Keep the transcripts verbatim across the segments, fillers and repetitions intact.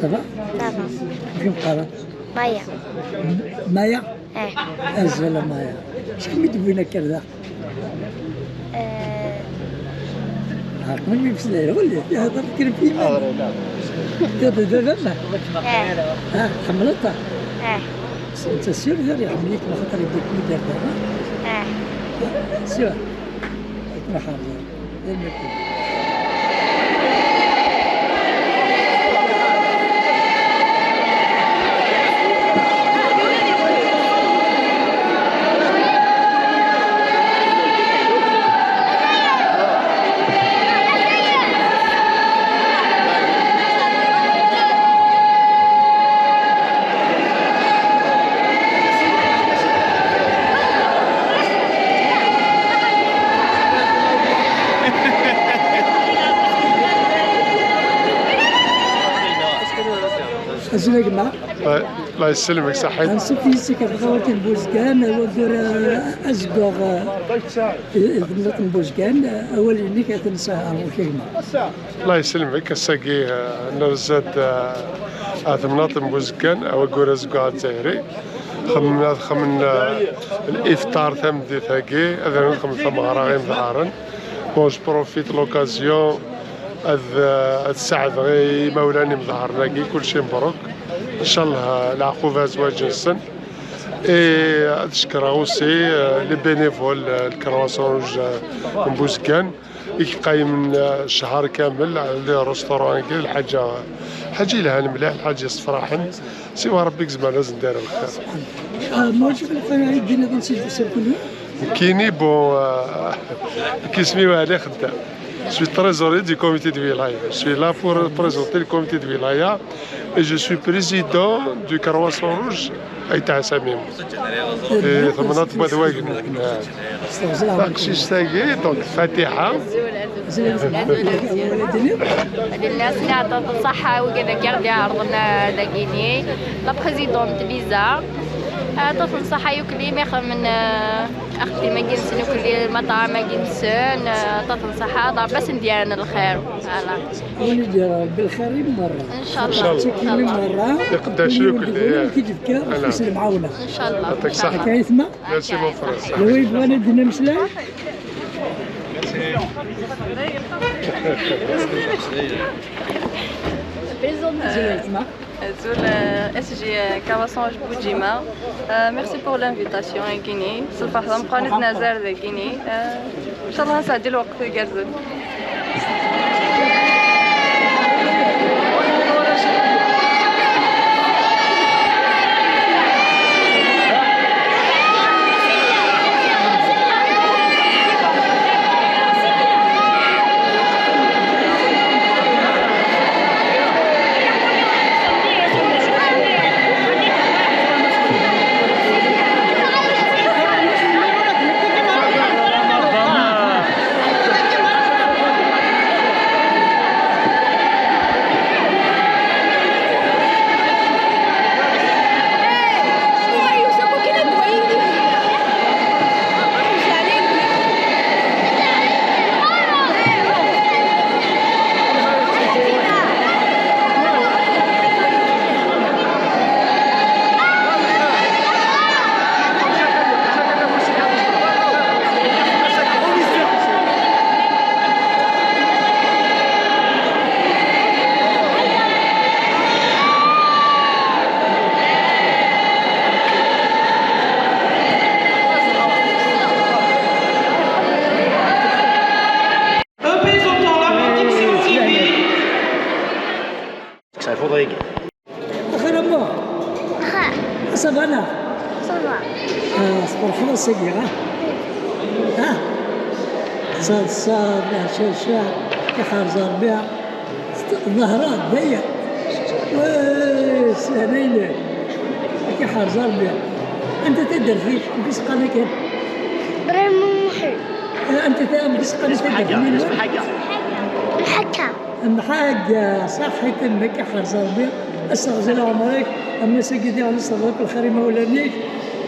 Ça va? Ça va. Amek i m-qqaren? Maya. M-, Maya? Eh. Azul a Maya. Acḥal i d-wwin akka da? Eh. Ɛerqen mi meslay, ɣulli, ihder kra n yimma. Ihder d baba-m? Eh. Ah, tḥemmleḍ-t? Eh. Netta sûr d iḥemmel-ik, ma xaṭer yewwi-kem-id ar da, ha? Eh. Sûr. Ad kem-ḥerzeɣ. Azul a gma. Wa-, Allah yesselmek, saḥit. Ansuf yis-k ɣer tɣawt n Buzgan, awal tura azeggaɣ, eh, n Buzgan, awal-inek ad t-nsaɣ ɣer ɣur-k a gma. Allah yesselmek, ass-agi, eh, nerza-d, eh, ar temnaḍt n Buzgan, awaggur azeggaɣ azzayri. Xemmen, ad xemmen, eh, l'ifṭar tameddit-agi, ad nxemmen tameɣra i yimḍehren. Bon, je profite l'occasion ad, eh, ad saɛdeɣ i imawlan imḍehren-agi, kulci mebruk. Ncallah, eh, leɛquba zwaǧ-nsen. Et ad cekkreɣ aussi, eh, les bénévoles, eh, le Croissant Rouge, eh, n Buzgan. I yeqqimen, eh, ccher kamel, eh, di restaurant-agi, lḥaǧa, lḥaǧa yelhan mliḥ, lḥaǧa yessefraḥen. Siwa Rebbi i izemren ad sen-d-yerr lxir. Ah, moi, je voulais faire une dîner dans ce cercle. Nekkini, bon, euh, nekk isem-iw Ɛli Xeddam. Je suis trésorier du comité de wilaya. Je suis là pour représenter le comité de wilaya et je suis président du Croissant Rouge Ayt Ɛesamim. Di temnaḍt n Wat Wagnu. Taqcict-agi, donc, Fatiḥa. Ad nɛeṭṭi ṣṣeḥḥa i wigad-agi i ɣ-d-iɛerḍen, ah, dagini. La présidente Lisa. Ah, ṭṭfen ṣṣeḥḥa yakk-nni mi xedmen, ah, axeddim-agi-nsen, yakk-nni lmaṭɛam-agi-nsen, ah, ṭṭfen ṣṣeḥḥa, d Ṛebbi ad sen-d-yerren lxir. Voilà. Win i d-yerr Ṛebbi lxir i merra. Ncallah. Ttaki i merra. Iqeddac yakk-nni. Win i d-yefka afus n lemɛawna. Ncallah. Yeɛṭik ṣṣeḥḥa. Akka ay tma? Merci mon frère. Lawa yebɣan ad d-nameslay? Azul, euh, S G, euh, Croissant Rouge Bujima. Euh, merci pour l'invitation, Guinée. C'est le farham, prenez de Nazar de Guinée. Euh, Inchallah, ça a dit le وقت. Axir a Muḥ. Axa. Ça va neɣ? Ça va. Ah, tferḥeḍ ass-agi, ha? Ha? Ttaḍsa, leɛcaca, iḥrez Ṛebbi. Ḍehra, d aya. Wee, sehlaylen. Iḥrez Ṛebbi. Anta taddart-ik? Amek i s-qqaren akken? Ibrahim Muḥi. Eh, anta ta-, amek i s-qqaren taddart-nni? Lḥakka. Mḥakka, ṣaḥit-nnek, iḥrez Ṛebbi, ass-a ɣzal ɛemṛ-ik, am ass-agi diɣen ad s-terreḍ akk lxir i imawlan-ik,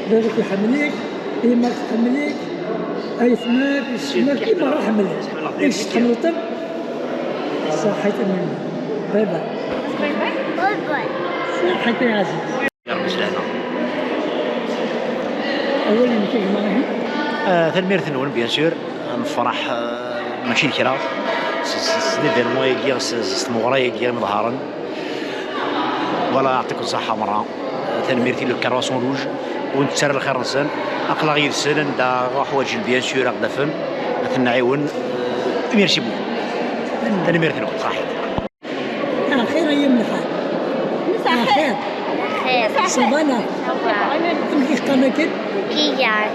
baba-k iḥemmel-ik, yemma-k tḥemmel-ik, aytma-k, yessetma-k, i merra ḥemmlen-ik. Tḥemmleḍ-ten? Ṣaḥit-nnek. Bye bye. Ṣṣeḥḥa-k ay aɛziz. Ya Rebbi s lehna. Awal-nnek a gma ihi? Ah, tanemmirt-nwen, bien sûr. Nefṛeḥ, ah, mačči d kra. S, s, s l'événement-agi, s, s, s tmeɣra-agi imeḍharen. Voilà, yeɛṭikum ṣṣeḥḥa merra. Ah, tanemmirt i le Croissant Rouge. Ur nettarra lxir-nsen. Aql-aɣ yid-sen anda ɣ-ḥwaǧen, bien sûr, ad ɣ-d-afen. Ad ten-nɛiwen. Merci beaucoup. Tanemmirt-nwen, ṣaḥit. Axir ay amlḥan. Axir. Axir. Ça va neɣ? Ça va. Amek i qqaren akken? Kiyar.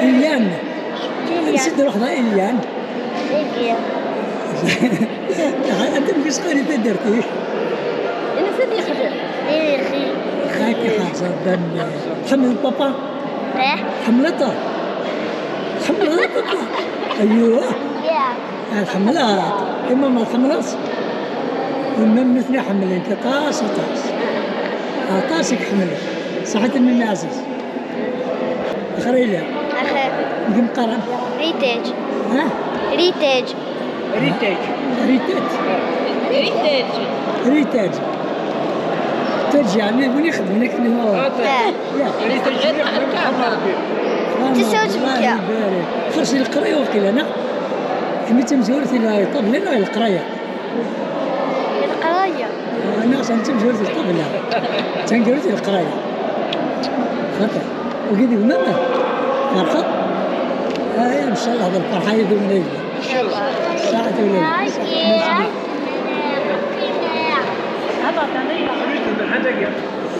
Iyan. Kiyar. Ansi d-ruḥeḍ a Iyan? Kiyar. Anta amek i s-qqaren i taddart-ik? Ansi d-yexdem? Diri. Akka xerṣa, dan, tḥemmleḍ papa? Eh? Tḥemmleḍ-t? Tḥemmleḍ papa? Aywa. Ya. Ah, tḥemmleḍ? I mama tḥemmleḍ? Imam nutni ḥemmlen-k aṭas, aṭas. Aṭas i k-ḥemmlen. Ṣaḥit a memmi ɛziz. Axir yella. Axir. Deg meqqaran. Ritaj. Ha? Ritaj. Ritaj. Ritaj. Ritaj. Ritaj. Taj yeɛni win ixeddmen akken i Ah, taj. Ya. Ritaj. Tis-, Allah ibarik. Xerṣ i leqraya waqila, neɣ? Kemm d tamezwarut i ṭṭabla neɣ i leqraya? I leqraya. Ah, neɣ d tamezwarut i ṭṭabla. D taneggarut i leqraya. Xaṭer. Wagi d gma-m? Ferḥeḍ? Ah, ya, ncallah d lferḥ ay d umnayla. Ncallah. Saɛet ula.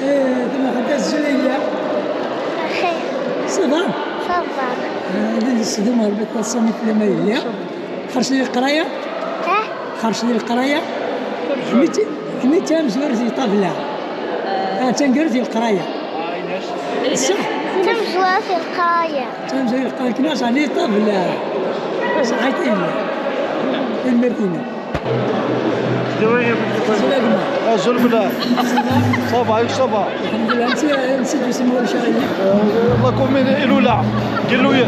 Eh, tella ḥedd azul yella. Ça va? Ça va. Ah, di sdum Rebbi taṣṣa mi tella ma yella. Xerṣ di leqraya? Eh? Xerṣ di leqraya? Kemm d tamezwarut di ṭṭabla. Ah, d taneggarut di leqraya. Ṣṣeḥ? Tamezwarut di leqraya. Tamezwarut di leqraya, kna sani ṭṭabla. Ṣaḥit a yelli. Tanemmirt-inu. Azul a gma. Azul mliḥ. Ça va, ça va. Alḥemdulillah, ansi, ansi d-tusam ulac aɣilif? La commune Iluleɛ, Iluleɛ.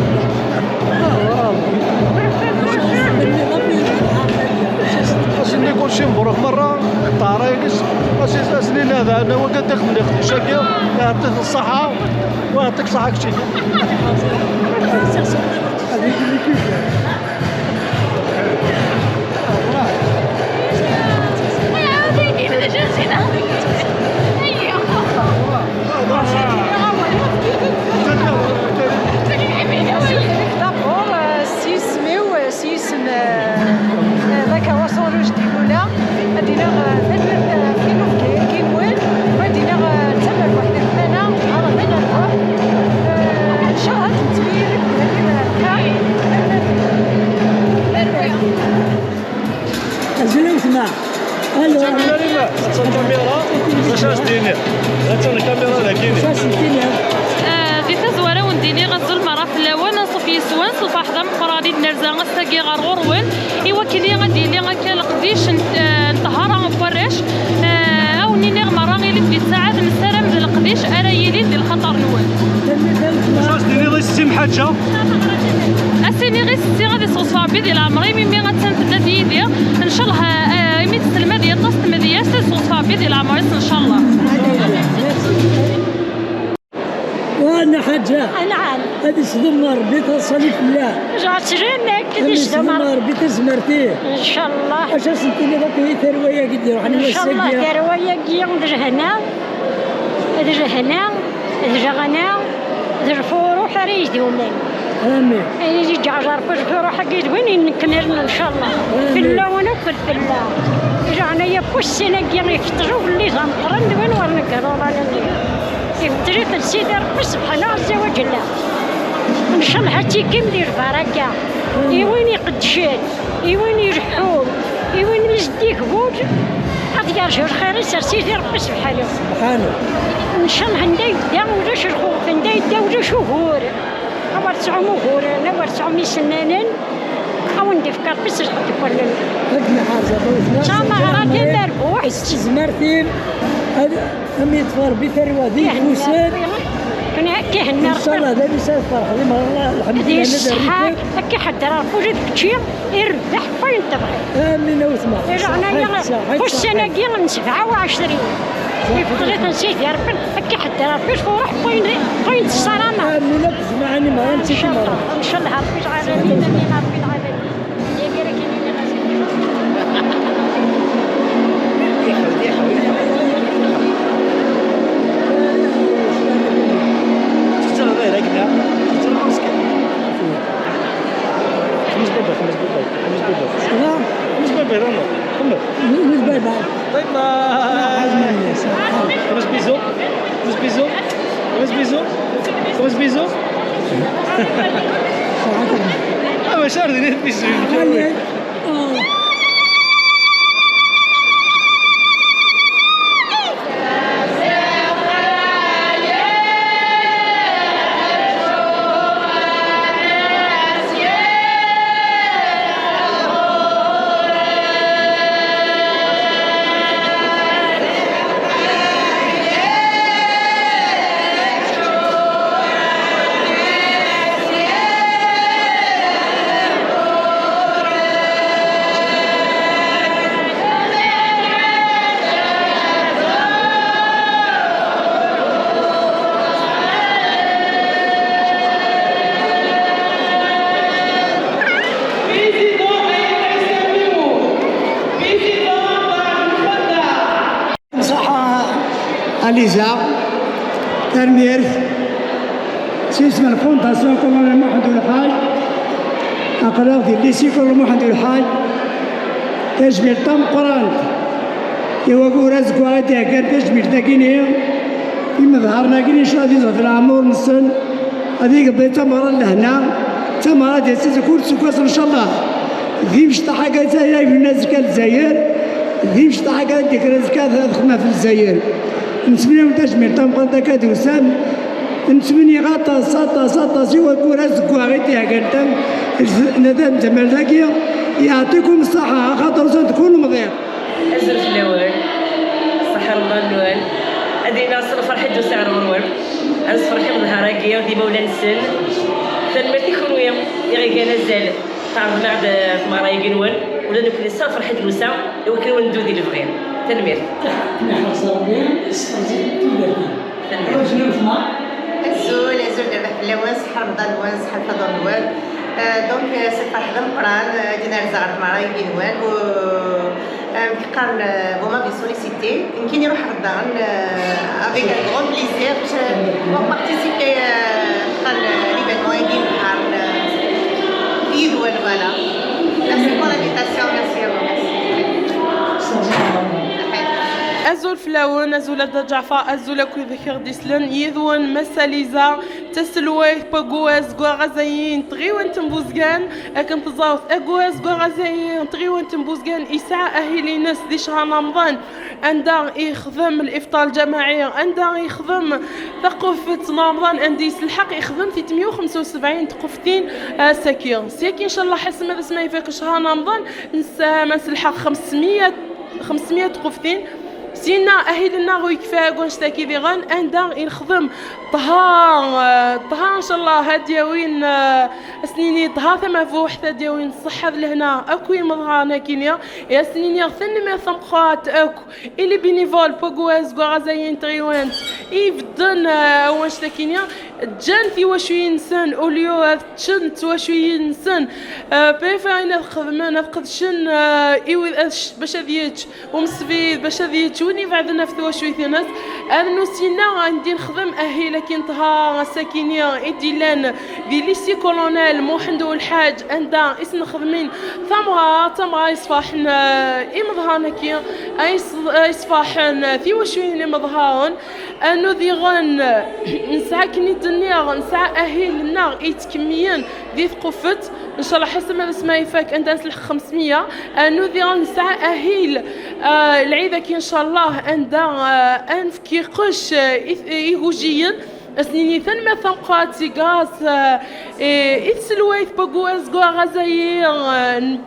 Ass-nni kulci mebruk merra, ṭṭaɛra-ines, ass-nni neɛdan, wagi ad ixdem leqdic-agi, yeɛṭi-t ṣṣeḥḥa, u yeɛṭik ṣṣeḥḥa keččini. D'abord, euh, s yisem-iw, euh, s yisem, euh, euh, d Akawas Oruj Digula, ad d-iniɣ, euh, tanemmirt, euh, ɣef yinubgi-agi-nwen, u ad d-iniɣ, euh, d tamerbuḥt i lfana, ɣer d anerbuḥ. Euh, ncallah ad nettemyir deg umahil akka. Azul a weltma. Alo. Attan lkamira, acu as-d-iniɣ? Attan lkamira dagi. Acu as-d-iniɣ? Ah, di tazwara wen-d-iniɣ azul merra fell-awen, anṣuf yes-wen s lferḥ d ameqqran i d-nerza ass-agi ɣer ɣur-wen, i wakken ad d-yili akka leqdic n, ah, n ṭṭhara n warrac. Ah, a wen-iniɣ merra ilit di tsaɛet, nessaram d leqdic ara yilin di lxaṭer-nwen. Acu as-d-tiniḍ i Setti Mḥaǧa? Ad s-iniɣ i Setti ad iseɣzef Rebbi di leɛmer-im, imi attan tedda-d yid-i. Ncallah, ah, imi tesselmad-iyi aṭas tmedyazt, ad iseɣzef Rebbi di leɛmer-is, ncallah. Wa, a Nna Ḥaǧa. Anɛam. Ad isdum Rebbi taṣali fell-ak. Ad isdum Rebbi tazmert-ik. Ncallah. Acu as-tiniḍ akk i tarwa-agi d-iruḥen wass-agi? Ncallah tarwa-agi d lehna, d lehna, d leɣna, d lfuruḥ ara idumen. Amin. Ayen i d-yeǧǧa Rebbi lfuruḥ-agi d win inekmalen, ncallah. Amin. Fell-awen akk d fell-aɣ. Leɛnaya n wussan-agi ifeṭṭel ugellid ameqqran d win ur neggar uḍan-nni. Ifeṭṭel-iten Sidi Rebbi subḥanahu ɛezza wa ǧella. Ncallah ad tikim di lbaraka. I win iqeddcen, i win ileḥḥun, i win mi zeddig wul, ad yerǧu lxir-is ar Sidi Rebbi subḥanahu. Subḥanahu. Ncallah anda yedda ulac lxuf, anda yedda ulac ugur. Awer tesɛum uguren, awer tesɛum isennanen, a wen-d-ifk Rebbi s lqedd n wallen. Ad nḥerz a Ṭawes. D tameɣra tamerbuḥt. S tezmert-im, ad, am yeṭṭef Rebbi tarwa d ifussan. كنا هكا هنا إن شاء الله، لا بيسال فرح، لي مرة، الحمد لله، هذه الصحة، هكا حد راه فوجد كتشي، يربح وين تبغي. آمين يا وثمة. إيه، أنا صحيت، يلا، صحيت، خش أنا صحيت. قيل من سبعة وعشرين. صحيت. يفضل نسيت يا ربي، هكا حد راه فوش وروح وين، وين السلامة. آمين يا وثمة، أنا ما إن شاء الله، إن شاء الله، ربي العالمين، آمين يا ربي العالمين. خمس بيبر، خمس بيبر، خمس بيبر. لا. خمس بيبر، يلا. كمل. خمس بيبر. بيبر. خمس بيزو. خمس بيزو. خمس بيزو. خمس بيزو. آه، مش عارف، ليه بيزو؟ Nṣaḥa Aliza, tanemmirt. S isem n Fondation Colonel Muḥend Ulḥaǧ, aql-aɣ di lycée Colonel Muḥend Ulḥaǧ. Tajmilt tameqqrant i wagur azeggaɣ i d-iheggan tajmilt-agi-nni, imedharen-agi-nni, ncallah ad iẓer di leɛmur-nsen. Ad yegḍi d tameɣra n lehna, d tameɣra ad d-yas kul seg wass, ncallah. D imecṭaḥ-agi ara yibnin azekka Lezzayer, d imecṭaḥ-agi ara d-yekker azekka ad xedmeɣ ɣef Lezzayer. Nettmenni-awen tajmilt tameqqrant akka d-tusam. Nettmenni aṭas, aṭas, aṭas i wayyur azeggaɣ i d-iheggan tam, n, n, n tmalt-agi. Yeɛṭikum ṣṣaḥa, axaṭer usan-d kul lemḍiq. Azul fell-awen, ṣṣeḥḥa Remḍan-nwen. Ad iniɣ s lferḥ i d-usiɣ ɣer ɣur-wen. Ad nessefreḥ imḍhar-agi d imawlan-nsen. Tanemmirt i kunwi i ɣ-igan azal, tɛerḍem-aɣ-d tmeɣra-agi-nwen. Ula d nekkni s lferḥ i d-nusa, i wakken ad neddu di lebɣi. Tanemmirt. Niḥerṣ Rebbi, yesseqdec tudert-nneɣ. Tanemmirt. Azul, azul d rrbeḥ fell-awen, ṣṣeḥḥa Remḍan-nwen, ṣṣeḥḥa lfaḍur-nwen. Euh, donc, euh, s lferḥ d ameqqran, euh, ad d-nerza ɣer tmeɣra-agi-nwen. U, euh, amek qqaren, euh, vous m'avez sollicité. Nekkini ruḥeɣ-d daɣen, euh, avec un grand plaisir, je, pour participer, euh, à l'événement-agi, euh, yid-wen, voilà. Merci pour l'invitation, merci à vous, merci. Azul fell-awen, azul a Dda Ǧaɛfar, azul akk wid i ɣ-d-isellen, yid-wen Massa Liza, taselwayt n wayyur azeggaɣ azayen n tɣiwant n Buzgan. Akken teẓramt, wayyur azeggaɣ azayen n tɣiwant n Buzgan yesɛa ahil-ines di ccher n Remḍan, anda i yexdem lifṭar lǧamaɛi, anda i yexdem taqufet n Remḍan, anda yesselḥaq yexdem titmiya u xemsa u sebɛin tquftin, ah, ass-agi. Seg-agi, ncallah, asmi ad ifak ccher n Remḍan, nessam ad nselḥeq xemsmya, xemsmya tquftin. Syenna, ahil-nneɣ ur yekfi akk annect-agi diɣen, anda i nexdem ṭṭha, ah, ṭṭha, ncallah, ad d-yawin, ah, ad s-nini ṭṭha tamafuḥt, ad d-yawin ṣṣeḥḥa d lehna akk i yimeḍharen-agi-nni. I ad s-nini tanemmirt tameqqrant akk i les bénévoles n wayyur azeggaɣ azayen n tɣiwant i ibedden, ah, annect-agi-nni, ǧǧan tiwacuyin-nsen, au lieu ad ččen tiwacuyin-nsen, ah, préférin ad xedmen, ad qedcen, ah, i wid, ad c-, bac ad yečč umsbid, bac ad yečč win ibeɛden ɣef twacult-ines. Rnu syenna anda i nexdem ahil akin ṭṭha ass-akini i d-illan di lycée Colonel Muḥend Ulḥaǧ, anda i s-nexdem tameɣra, tameɣra yesferḥen, eh, imeḍharen-agi, ay s-, ay yesferḥen, eh, tiwaculin imeḍharen. Rnu diɣen, eh, nesɛa akken i d-nniɣ, nesɛa ahil-nneɣ i yettkemmilen di tqufet. Ncallah ḥaca ma d asmi ifak anda ad nselḥeq xemsmya. Rnu diɣen nesɛa ahil, ah, lɛid-agi ncallah anda, ah, ad nefk iqec, ah, i, i igujiyen. Ad s-nini tanemmirt tameqqrant i grâce, ah, i, i tselwayt n wayyur azeggaɣ azayen, ah, n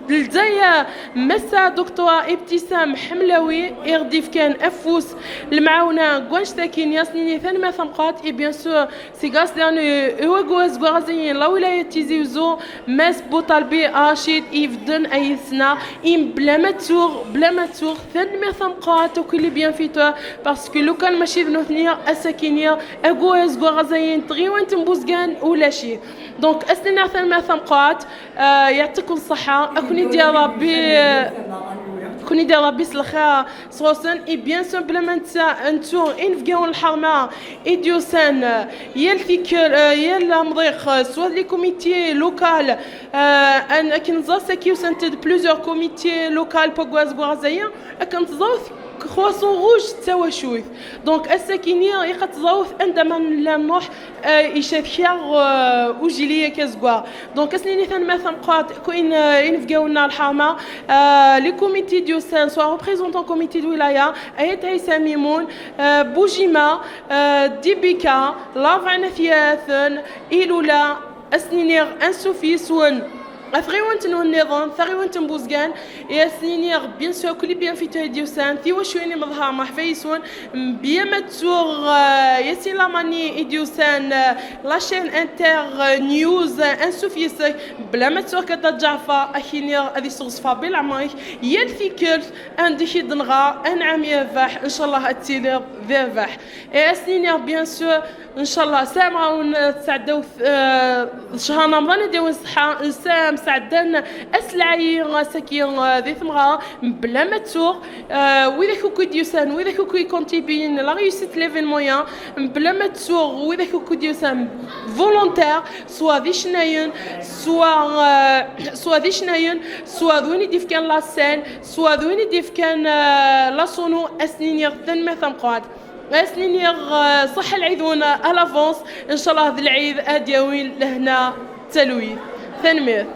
Lezzayer, Massa Docteur Ibtissam Ḥemlawi, i ɣ-d-ifkan afus, lemɛawna deg wannect-agi-nni. Ad s-nini tanemmirt tameqqrant, et bien sûr, seg-s daɣen i wagi azeggaɣ azayen n la wilaya n Tizi Uzzu, Mass Buṭalbi Racid, ibedden ayetsen-a, i bla ma ttuɣ, bla ma ttuɣ, tanemmirt tameqqrant akk i les bienfaiteurs, parce que lukan mačči d nutni, ass-agi-nni, wagi azeggaɣ azayen n tɣiwant n Buzgan ulac-it. Donc, ad s-nini tanemmirt tameqqrant, euh, yeɛṭikum ṣṣeḥḥa, ad ken-id-yerr Ṛebbi, euh, ad ken-id-yerr Ṛebbi s lxir sɣur-sen, et bien sûr, bla ma netta, nettu inebgawen n lḥerma i d-yusan, euh, yal tikkelt, euh, yal amḍiq, euh, soit les comités locaux, euh, an-, akken ẓer saki usan-d plusieurs comités locaux n wagi azeggaɣ azayen, akken teẓreḍ, croissant rouge d tawacult. Donc, ass-agi-nni, iqat teẓreḍ anda ma nella nruḥ, euh, icad kra, euh, ujili-agi azeggaɣ. Donc, ad s-nini tanemmirt tameqqrant akk i n-, euh, inebgawen n lḥerma, euh, les comités d-yusan, soit représentant comité de wilaya, Ayt Ɛisa Mimun, euh, Bujima, euh, D B K, Lavan At Yiraten, Ilula, ad s-niniɣ ansuf yes-wen ɣer tɣiwant-nwen nniḍen, taɣiwant n Buzgan, et ad s-niniɣ, bien sûr, akk les bienfaiteurs i d-yusan, tiwaculin n Meḍher, merḥba yes-wen, bla ma ttuɣ, euh, Yasin Lamani i d-yusan, euh, la chaîne Inter, euh, News, euh, ansuf yes-k, bla ma ttuɣ Kadda Ǧaɛfar, ad k-iniɣ ad yesseɣzef Ṛebbi leɛmer-ik, yal tikkelt anda i d-nɣer, anɛam yerbeḥ, ncallah ad tiliḍ d rrbeḥ. Et ad s-niniɣ, bien sûr, ncallah, sɛiɣ-awen, euh, tesɛeddaw, euh, ccher n Remḍan ad d-yawi ṣṣeḥḥa, nsam sɛeddan ass lɛali, ass-agi, euh, di tmeɣra, bla ma ttuɣ, euh, widak akk i d-yusan, widak akk i contribuyen la réussite de l'événement-a, bla ma ttuɣ, widak akk i d-yusan volontaire, soit d icennayen, soit, euh, soit d icennayen, soit d win i d-ifkan la scène, soit d win i d-ifkan, euh, la sono, ad s-niniɣ tanemmirt tameqqrant. Ad s-niniɣ, euh, ṣaḥḥa lɛid-nwen à l'avance, ncallah d lɛid ad d-yawin lehna d talwit. Tanemmirt.